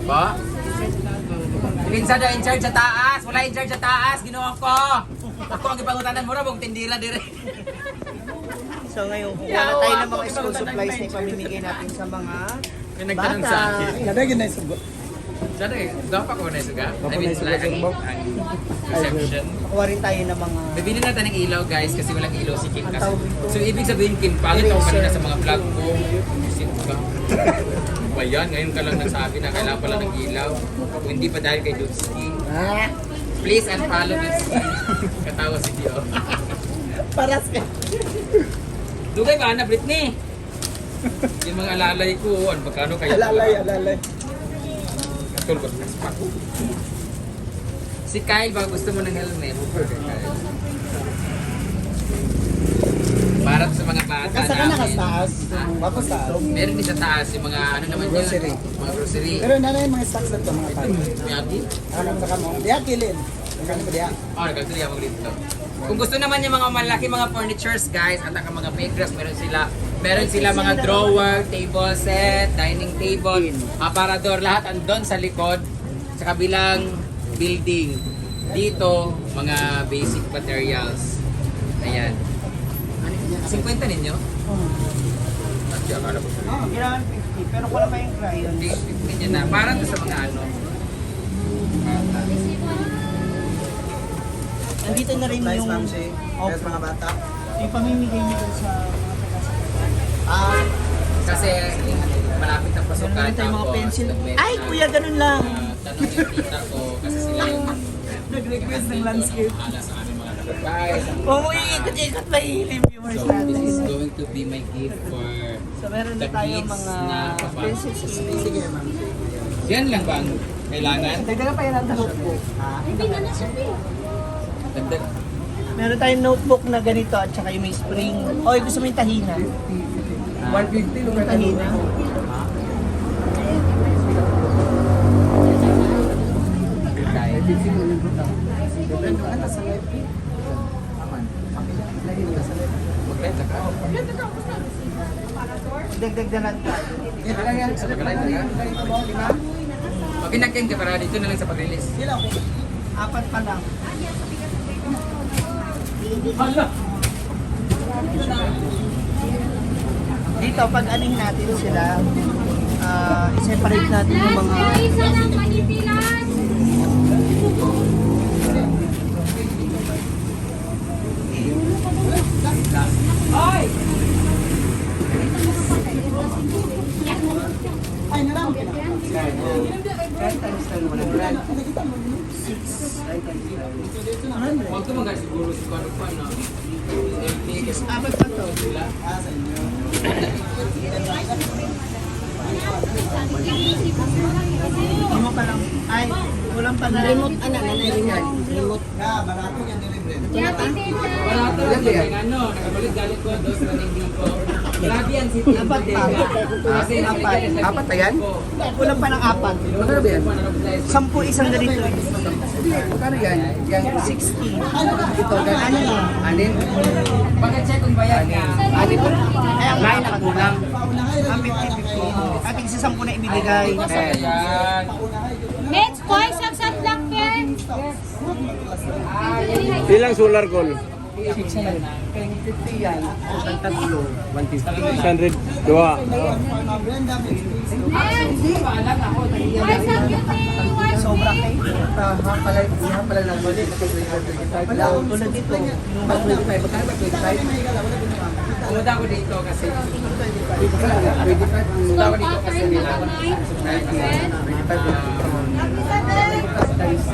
Ba? Kinsa daw in charge sa taas? Wala in charge sa taas, Ginoo ko. Ako ang gipangutanan mo ra bong tindira dire. So ngayon, kukuha na tayo ng mga school supplies na ipamimigay natin sa mga May nagtanong bata. sa akin. Kada gyud na sugo. Sana eh, dapat ko na suga. Dapat I mean, na suga, like, ang, ba? ang reception. Kukuha rin tayo ng mga Bibili natin ng ilaw, guys, kasi walang ilaw si Kim Ang kasi. tawag dito? So ibig sabihin, Kim, pangit ako kanina sa mga vlog ko. Isip ka. Ba yan, ngayon ka lang nagsabi na kailangan pala ng ilaw. Kung hindi pa dahil kay Dutski. Ah, Please unfollow Dutski. Katawa si Dio. paras ka. Dugay ba na Britney? Yung mga alalay ko, ano magkano kayo? Alalay, alalay. Katulog ko sa ko. Si Kyle, baka gusto mo ng helmet. Kyle. Para sa mga bata Kasa ka na namin. kas taas. Bako sa taas. Meron din sa taas yung mga ano naman Grocery. yun. Mga grocery. Pero nanay mga stocks na to mga pare. Miyagi. Alam sa kamo. Diya kilin. Kano ko diya. Oh, nagkaktuloy ako dito. Kung gusto naman yung mga malaki mga furnitures, guys, at ang mga bakeries, meron sila. Meron sila mga drawer, table set, dining table, aparador, lahat andon sa likod, sa kabilang building. Dito, mga basic materials. Ayan. Ano, 50 ninyo? At akala ko Oh, kailangan 50, pero kulang pa yung crayons. 50 nyo na. Para to sa mga ano. Bata. Nandito na rin Nice, yung Ma'am Shay. Opo. Yes, mga bata. Yung pamimigay niyo dun sa mga taga Ah, Kasi malapit ang pasukan. Meron tayong mga tapos pencil. nag-bet Ay, na. kuya, ganun lang. Ah, tanong yung tita ko kasi sila yung Nag-request ng landscape. Ala sa aming mga kapitbahay. Huwag mo iikot-ikot, mahihilim viewers So natin. this is going to be my gift for So meron the na tayong kids mga na papasok pencil sa sa sige, Ma'am Shay. Yan lang ba ang kailangan? Dagdagan pa yan ang notebook. Hindi na na siya, eh. Dagdag. Meron tayong notebook na ganito at saka yung may spring. Oy, gusto mo yung tahina? 150 Yung tahina. Kaya. Mag-live na ka? Dagdag na lang tayo. Mag-live na ka? Okay na Ken, para dito na lang sa pag-release. Apat pa lang. Hala! Dito, pag aning natin sila, i-separate natin yung Last, mga guys, isa lang, manitilas. Ay! Ay, nalang. Huwag ka mag siguro si Kano pa na. LP kasi Apat pa to. sila. Ah, sa inyo. Lima pa lang. Ay, kulang pa na. Remote, Na, barato yan delivery. Barato lang yung ano, nakabalit galit ko, dos na hindi ko. Grabe yan si Tim. Apat pa. Kasi Apat. Apat na yan? Kulang pa ng apat. Magkano ba yan? 10 isang ganito. Magkano yan? Yan. 60. Ito, Ano lang? Anin? Pagka-check kung bayad ka. Anin? Ay, ang Nine ang kulang. Ang 50-50. At isa 10 na ibibigay. Ayan. Next, koy, saksak black pair. Ilang solar goal? 50 yan. Ang tatlo. 150. 600. Dua. Next, koy, sa beauty, white Sobra kayo. Pala, iha pala na balik. Wala, tulad dito. Yung Pag 25, magkano ba 25? Pumunta ako dito kasi 25 ang pumunta ako dito kasi kailangan ko Red. supply kasi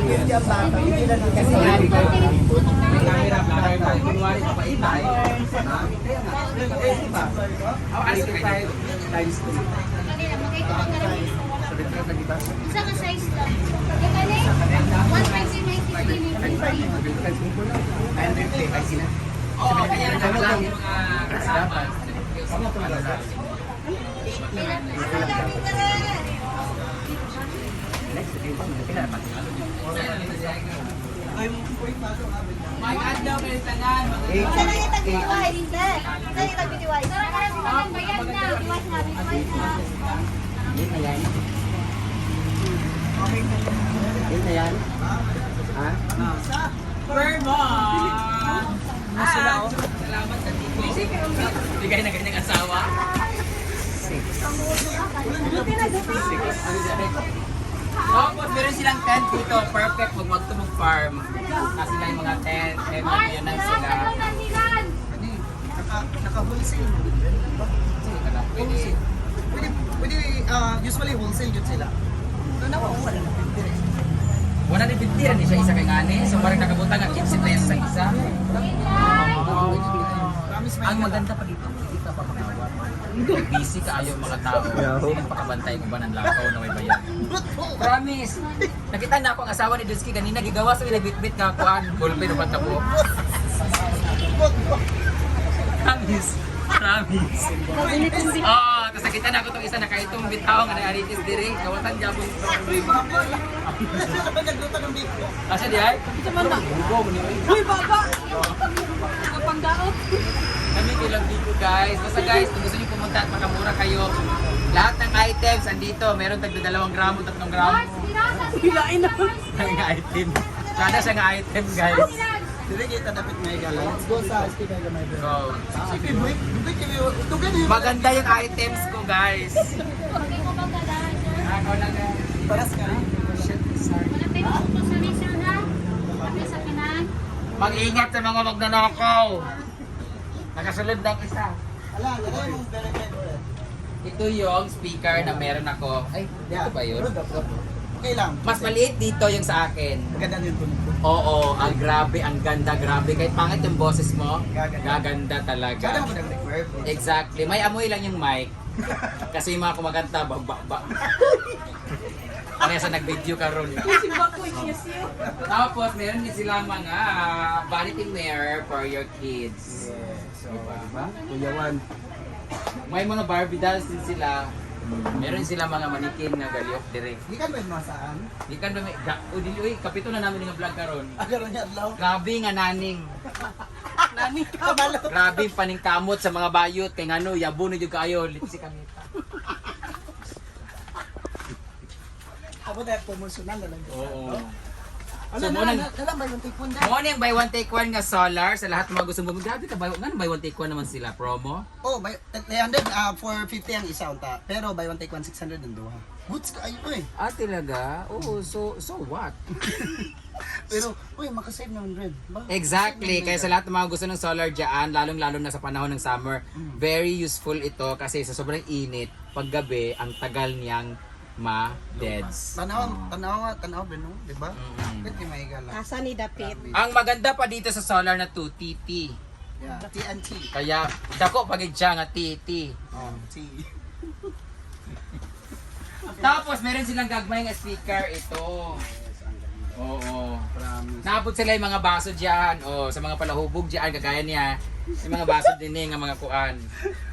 50 ang bata. Hindi lang ang kasi nga dito may camera vlogger tayo. Kunwari papaitay. Oh, alis ka kayo. Times 2. Kanila, magkaiba ka rin. Sabi ko, nag-iba. Isa ka size lang. Yung kani, 120, 90, 50. 950, ay sila. Oo, kaya nga lang yung mga kasama. May adlaw kayo tanan. Isa lang yung tag-BTY. Isa lang yung tag-BTY. Bayad na. Na. Tapos meron silang tent dito. Perfect pag magtumog farm. Kasi sila yung mga tent. Eh, Mars, yun lang sila, sila. sa Nandilan. Ano eh, naka-wholesale. Sige ka lang, pwede. Pwede, pwede, usually wholesale yun sila. So, nawa, wala na 50 rin. 150 rin siya isa kay ngani. So parang nakabutang ang 15 pesos sa isa. Promise may Ang maganda pa dito, hindi ka pa makawa. Busy ka ayaw mga tao. Sino pakabantay ko ba ng lakaw na may bayan? Promise! Nakita na ako ang asawa ni Duski kanina, gigawa sa ilabitbit nga kuan. Gulpe no pantabo. Promise. Promise. Oo, tapos nakita na ako itong isa nakaitong bitaw nga naaritis diri. Kawatan gabon. Uy, baba! Siya naman nagluto ng biko. Asa di ay? Uy, baba! Kapangdaot. Kami bilang dito guys. Basta guys, kung gusto niyo pumunta at makamura kayo, lahat ng items andito. Meron tagda 2 gramo, 3 gramo. Mars, pirasa sila. Hilain na. Ang item. Kada siya nga item guys. Sige, kita dapat may gala. Let's go sa SP Mega my bro. Go. Sige, buik, buik, dugay na yun. Maganda yung items ko guys. Okay ko ba kada, sir? Ako lang guys. Paras ka. Shit, sorry. Wala tayo utos sa ni sir, ha? Kami sa kinan. Mag-ingat sa mga magnanakaw. Nakasulod ng isa. Ala, ala yung very favorite. Ito yung speaker na meron ako. Ay, ito ba yun? Okay lang. Mas maliit dito yung sa akin. Maganda yung tunog ko. Oo, ang grabe, ang ganda, grabe. Kahit pangit yung boses mo, Gaganda. gaganda talaga. Sana mo nag-reverb. Exactly. May amoy lang yung mic. Kasi yung mga kumakanta, ba, ba, ba. Kaya sa nag-video ka ron. Tapos, meron din sila mga vanity mirror for your kids. Yes. So, Diba? diba? Kuya Juan. May mga Barbie dolls din sila. Meron sila mga manikin nga galiok dire. Di ka ba yung saan? Di kan ba may ga, o dili oy, kapito na namin nga vlog karon. Agaro niya adlaw. Grabe nga naning. Nani ka balo. Grabe paningkamot sa mga bayot kay ngano yabo na jud kaayo litsi kami. Abo na promotional na lang. Oo. Ano So, na, mo nang- na, na, ba yung tipon na? Mo ni ang buy one take one nga solar sa lahat ng mga gusto mo. Grabe ka buy ngano buy one take one naman sila promo. Oh, by 300 450 ang isa unta. Pero buy one take one 600 ang duha. Goods ka ayo eh. Ah, talaga? Oo, so what? Pero uy, makasave na 100. Ba? Exactly. Kaya sa lahat ng mga gusto ng solar dyan, lalong-lalo na sa panahon ng summer, very useful ito kasi sa sobrang init, paggabi, ang tagal niyang ma-deads. Tanaw, tanaw, tanaw beno, di ba? Pwede may gala. Asa ni Dapit? Ang maganda pa dito sa solar na 2, TT. Yeah, TNT. Kaya, dako pagid siya nga TT. Oh, T. Tapos, meron silang gagmay nga speaker ito. Oo. Promise. Naabot sila yung mga baso dyan, o sa mga palahubog dyan, kagaya niya. Yung mga baso din eh, nga mga kuan.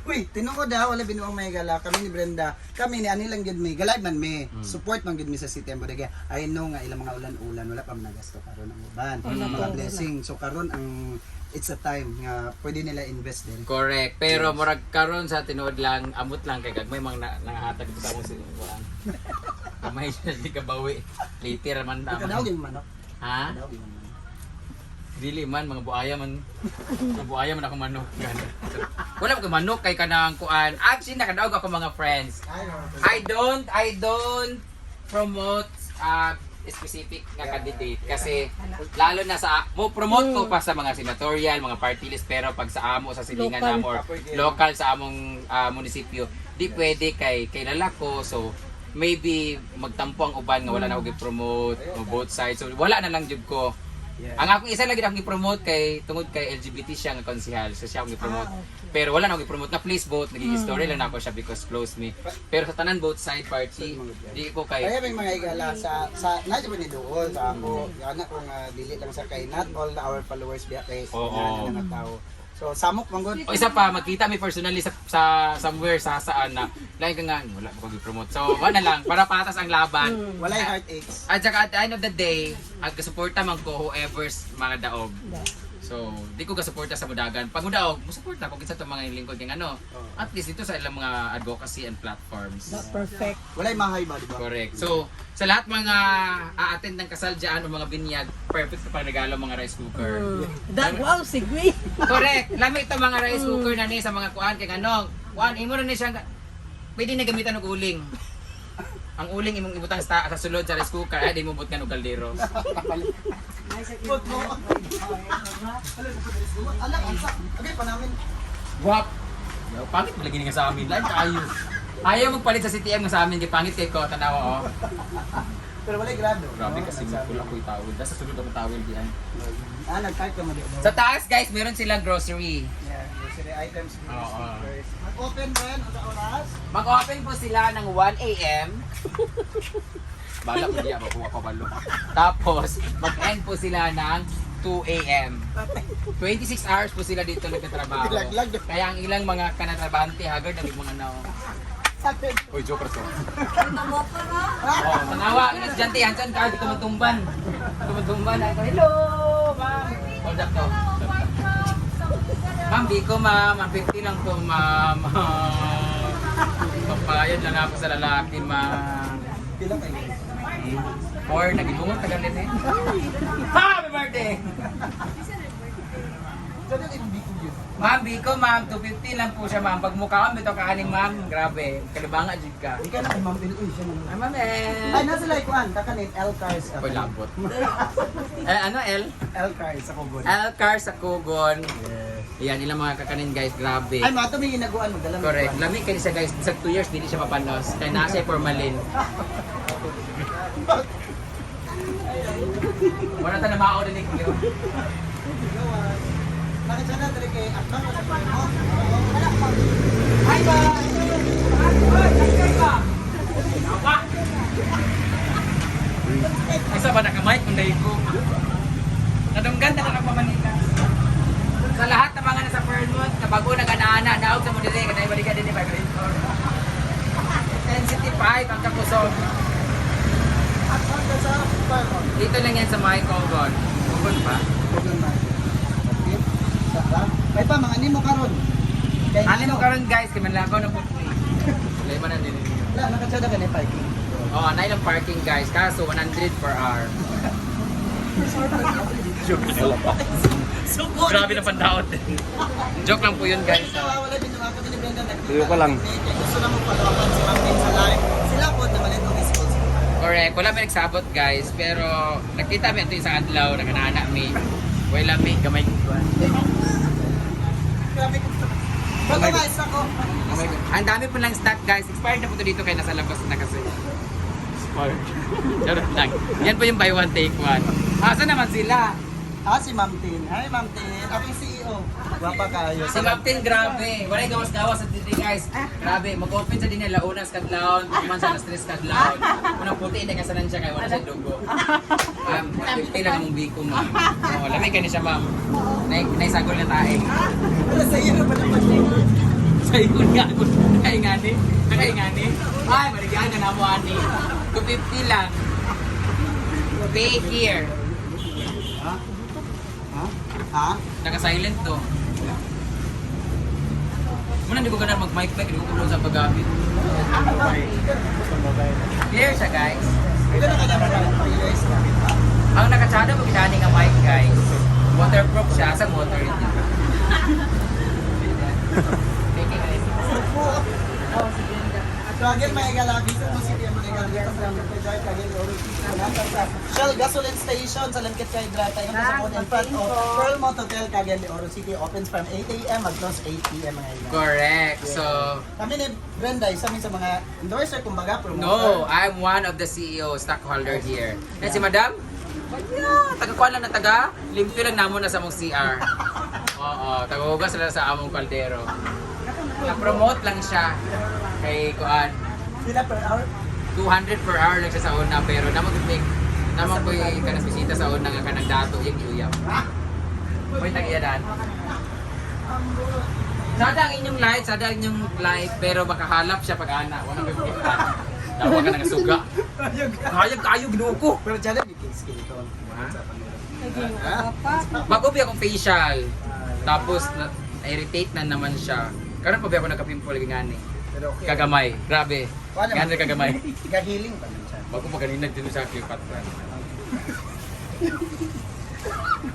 Uy, tinuod ha, wala binuang may gala. Kami ni Brenda, kami ni ani lang gyud mi, galay man mi. Support man gyud mi sa City ang Bodega. I know nga ilang mga ulan-ulan wala pa man nagasto karon ang uban. Mga blessing. So karon ang it's a time nga pwede nila invest din. Correct. Pero murag karon sa tinuod lang, amot lang kay gagmay mang na, nangahatag dito sa among sinuan. Gamay siya di ka bawi. Later man Kadaw tama. yung manok. Ha? Kadaw yung manok. Dili man mga buaya man. Mga buaya man ako manok. Ganun. Wala ko manok kay kanang kuan. Actually nakadaog ako mga friends. Ay, no. I don't promote specific nga candidate kasi lalo na sa mo promote ko pa sa mga senatorial, mga party list pero pag sa amo sa silingan Local. namo or local sa among munisipyo, di pwede kay kilala ko, so maybe magtampo ang uban nga wala na ako gi-promote o both sides, so wala na lang jud ko. Ang akong isa lagi na akong gi-promote kay tungod kay LGBT siya nga konsehal, so siya akong gi-promote. Pero wala na akong gi-promote na please vote, naging story lang na ako siya because close me. Pero sa tanan both side party, di ko kay Kaya may mga igala sa na ni dool sa ako, ana ko nga dili lang sa kay not all our followers biya kay Oo. na nga tao. So samok man gud. O isa pa, magkita mi personally sa somewhere sa saan na lain ka nga, wala ko gi-promote. So, wala lang, para patas ang laban. Walay heartaches. At saka at the end of the day, ang kasuporta man ko whoever's mga daog. So, di ko kasuporta sa mudagan. Pag mudaog, musuporta ko kinsa tong mga lingkod kay ano. At least dito sa ilang mga advocacy and platforms. Perfect. Walay mahay ba, di ba? Correct. So, sa lahat mga a-attend ng kasal dyan o mga binyag, perfect sa pagregalo mga rice cooker. That, wow, sigwi. Correct. Lami ito mga rice cooker na ni sa mga kuan kay anong kuan imo na ni siyang Pwede na gamitan og uling. Ang uling imong ibutang sa sulod sa rice cooker, ay di mo butngan og kaldero. Put mo. Alam, ang sa. Okay, pa namin. Wap. Yo, pangit mo lagi nga sa amin. Live kayo. Ayaw magpalit sa CTM nga sa amin kay pangit kay ko tanawa oh. Pero wala grado. Grabe no? kasi Nagsabi. mukul ako itawil. Nasa sulod ako tawil diyan. Ah, nag-type ka mo di ba? Sa taas guys, meron silang grocery. Yeah, grocery items, grocery Oo. stickers. Mag-open rin, ang oras. Mag-open po sila ng 1 a.m. Bala ko diya, makuha pa balo. Tapos, mag-end po sila ng 2 a.m. 26 hours po sila dito nagtatrabaho. Laglag. Kaya ang ilang mga kanatrabahante, haggard na mga nao. Uy, joker to. Oh, tanawa, ang estudyante, hansan ka, di tumatumban. Tumatumban ako, hello, ma'am. Hold up to. Ma'am, Biko, ma'am. Ang 50 lang to, ma'am. Papayad lang ako sa lalaki, ma'am. Pila kayo? Or, nagibungot, tagal din eh. Happy birthday! Diyan yung ibig ko yun. Ma'am, Biko, ma'am. 250 lang po siya, ma'am. Pag mukha kami, ito kaaning, ma'am. Grabe. Kalibanga, jud ka. Hindi ka na kay Ma'am Pinoy siya naman. Ay, ma'am, eh. Ay, nasa like kuan, kakanin L cars. Uy, lambot. Eh, ano, L? L cars sa Kugon. L car sa Kugon. Yes. Ayan, ilang mga kakanin, guys. Grabe. Ay, mga may ginaguan magdala mo. Correct. Lami kayo siya, guys. Sa 2 years, dili siya mapanos. Kaya nasa formalin. Wala ta na mao din ni. Bakit siya na dali kay Akbang wala pa mo? Wala pa. Hi ba? Ay, sa ba nakamay kung dahil ko? Nadunggan na ka nagpamanika. Sa lahat ng mga nasa Vermont, na bago nag-ana-ana, daog sa mo dili, kanay balikan din ni Vibrator. Intensity 5 ang kakusog. Akbang ka sa Vermont. Dito lang yan sa may Kogon. Kogon ba? Kugon man. Okay. Sa ba? Ay pa mga nimo karon. Kay Ano mo karon guys, kay manlakaw na po. Wala man na din ninyo. Wala nakatsada ka ni parking. Oo, oh, na ilang parking guys, kaso 100 per hour. Grabe na pandaot. Joke lang po yun guys. Ikaw, wala binuha kami ni Brenda nagkita. Tuyo ka lang. Kay gusto na mo palawakan si Ma'am Tin sa live. Sila po na malit og school. Correct. Wala may nagsabot guys, pero nakita mi ito isang adlaw, nakanana mi. Wala mi, gamay ko. Grabe ko. Bago nga isa ko. Ang dami po lang stock guys. Expired na po ito dito kaya nasa labas na kasi. Expired. Charot lang. Yan po yung buy one take one. Asa naman sila? Ah, si Ma'am Tin. Hi, Ma'am Tin. Aking CEO. Gwapa kayo. Si Ma'am Tin, grabe. Walay gawas-gawas sa dito guys. Grabe, mag-open sa din nila launas kadlawon, man sa alas 3 kadlawon. Unang puti hindi kasanan siya kay wala siya dugo. Ma'am, 150 lang ang biko ma'am. Oh, lamig ka ni siya ma'am. Nay naisagol na tae. Wala sa iyo na ba naman? Sa ikon nga ako. Nakaingani. Nakaingani. Ay, maligyan ka na mo ani. 250 lang. Pay here. Ha? Ha? Ha? Naka-silent to. Muna hindi ko ganun mag-mic mic, hindi ko kulong sa paggamit. Clear siya guys. Ito na kanya mga years na. Ang nakatsada mo ginani nga mic guys. Waterproof siya, sa water ito. So again, mga igala, visit mo si Pia mga igala dito sa Lamkit kay Joy, Cagayan de Oro City. Nasa sa Shell Gasoline Station sa Lamkit kay Drata. Yung sa in front of Pearlmont Hotel, Cagayan de Oro City. Opens from 8 a.m. mag-close 8 p.m. mga igala. Correct. So, Kami ni Brenda, isa mi sa mga endorser, kumbaga, promoter. no, I'm one of the CEO stockholder here. And si Madam, yeah, taga kuan lang na taga, limpyo lang namo na sa among CR. Oo, taga-hugas lang sa among kaldero. Na-promote lang siya kay kuan. Sila per hour. 200 per hour lang siya sa una pero namo gud make namo koy kanang bisita sa una nga kanang dato yung uyab. Hoy tag-iyadan. Sada ang inyong light, sada ang inyong light, pero makahalap siya pag ana. Wala may makita. Dawa ka nang suga. Hayag kayo Ginoo ko. Pero dyan lang yung skin tone. Ha? Sa pamilya. Bago ba akong facial. Tapos na, irritate na naman siya. Karon pa ba ako nagka-pimple gani? Pero okay. Kagamay. Grabe. Wala Gani kagamay. Gahiling pa man siya. Bago pa kanina dito sa Cleopatra.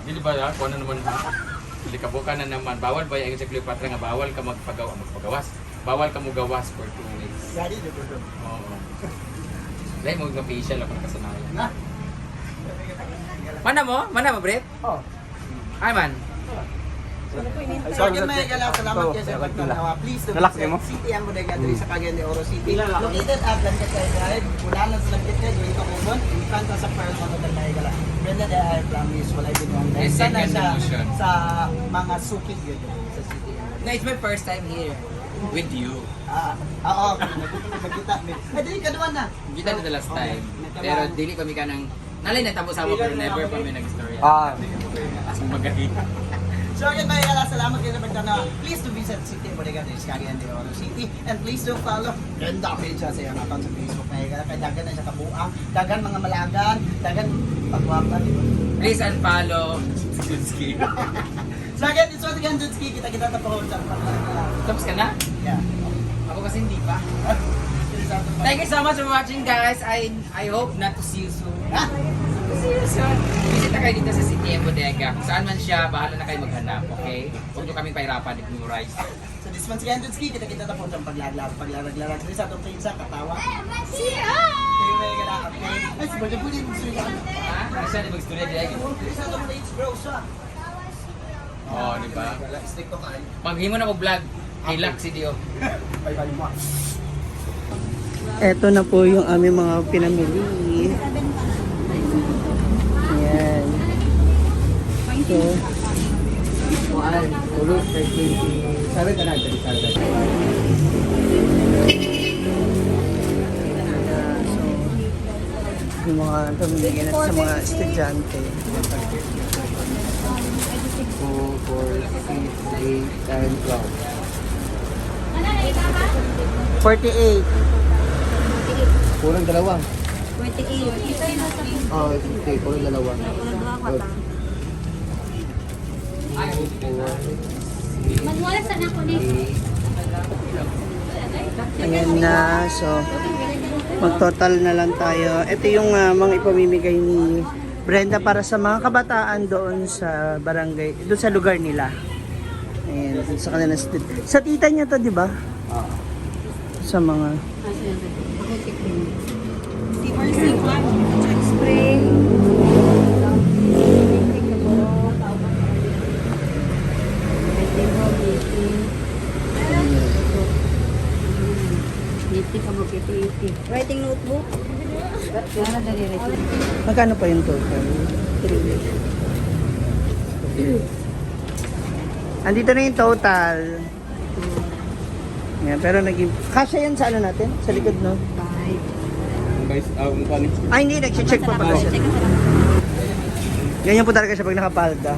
Dili ba ha? Kuha na naman. Dili ka buka na naman. Bawal ba yung sa Cleopatra nga bawal ka magpagawa, magpagawas. Bawal ka mo gawas for 2 weeks. Gari, di ba? Oo. Dahil mo mag-facial ako nakasanayan. Na? Mana mo? Mana mo, Brett? Oh. Ay man. So again, mga higala, salamat kayo sa pagtanawa. Please do Nalak visit mo? CTM Bodega diri sa Cagayan de Oro City. Located at Langkit Drive, unahan sa Langkit going to Cubon, in front sa Pearl Hotel, mga higala. Brenda, de I promise, walay binuang I dahil. Sana second siya the motion. sa mga suki yun sa CTM. No, it's my first time here. With you. Ah, oo, nagkita. Ay, dili kaduan na. Kita na the last Okay. time. Pero dili kami ka ng... Nalay na tabo sama pero never kami nag-story. Ah. Magahi. So again, mga higala, salamat kayo sa pagtanawa. Please do visit City Bodega diri sa Cagayan de Oro City. And please do follow Brenda Media sa iyang account sa Facebook, mga higala. Kay dagan na siya kabuang, dagan mga malagan, dagan pagwapa, di ba? Please unfollow. Dudski. So again, it's once again, Dudski. Kita-kita ta po sa pagtanawa. Tapos ka na? Yeah. Ako kasi hindi pa. Thank you so much for watching, guys. I hope not to see you soon. Ah! See you soon. Bisita kayo dito sa CTM Bodega. Kung saan man siya, bahala na kayo maghanap, okay? Huwag nyo kaming pahirapan, nag-memorize. So this once again, Dudski. Kita-kita ta po sa paglalaro, paglarag-larag. Sa atong pinsa, katawa. See you! Kayo, mga higala. Okay. Ay, si Brenda, pwede mo sulit. Ha? Ano siya, di mag-istorya diya? Sa atong page, bro, siya. Oo, di ba? Wala, stick to kayo. Maghimo na ko vlog. Hilak si Dio. Bye-bye mo. Eto na po yung aming mga pinamili. Ayan. So, 1, 2, 3, 7 ka na, 37. So, yung mga pamimigay natin sa mga estudyante. 2, 4, 6, 8, 10, 12. Ano na ikaw ha? 48. Kulang dalawa. 28. Oh, okay, kulang dalawa. Magwala sa nako ni. Ayan na. So, mag-total na lang tayo. Ito yung mga ipamimigay ni Brenda para sa mga kabataan doon sa barangay, doon sa lugar nila. Ayan, doon sa kanila. Sa tita niya to, di ba? Sa mga... Spring. Writing notebook. Magkano pa yung total? Andito na yung total. Ayan, pero naging... Kasya yan sa ano natin? Sa likod, no? Guys, paano? Ay, hindi. Nag-check pa pala siya. Ganyan po talaga siya pag nakapalda.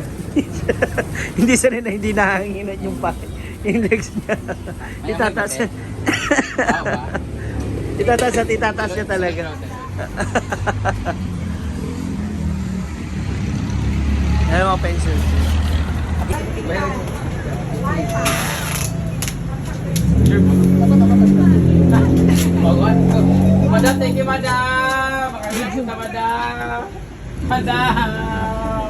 Hindi sanay na hindi nahanginan yung pa yung legs niya. Itataas. Itataas at itataas niya talaga. Ano mga pencils? Madam, thank you, madam. Makakita ka, madam. Madam.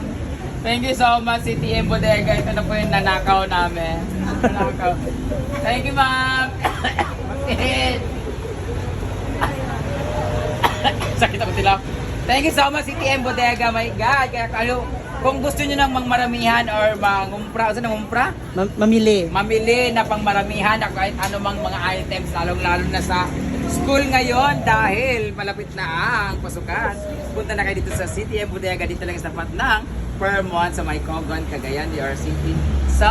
Thank you so much, CTM Bodega. Ito na po yung nanakaw namin. Nanakaw. Thank you, ma'am. Masihit. Sakit ako sila. Thank you so much, CTM Bodega. My God. Kaya ano, kung gusto niyo ng mangmaramihan or mangumpra, saan nangumpra? Mamili. Mamili na pangmaramihan na kahit anumang mga items, lalong-lalo na sa school ngayon dahil malapit na ang pasukan. Punta na kayo dito sa City of Bodega, dito lang sa tapat ng Permon sa Maycogon, Cagayan de Oro City. So,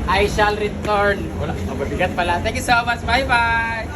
I shall return. Wala, mabigat pala. Thank you so much. Bye-bye!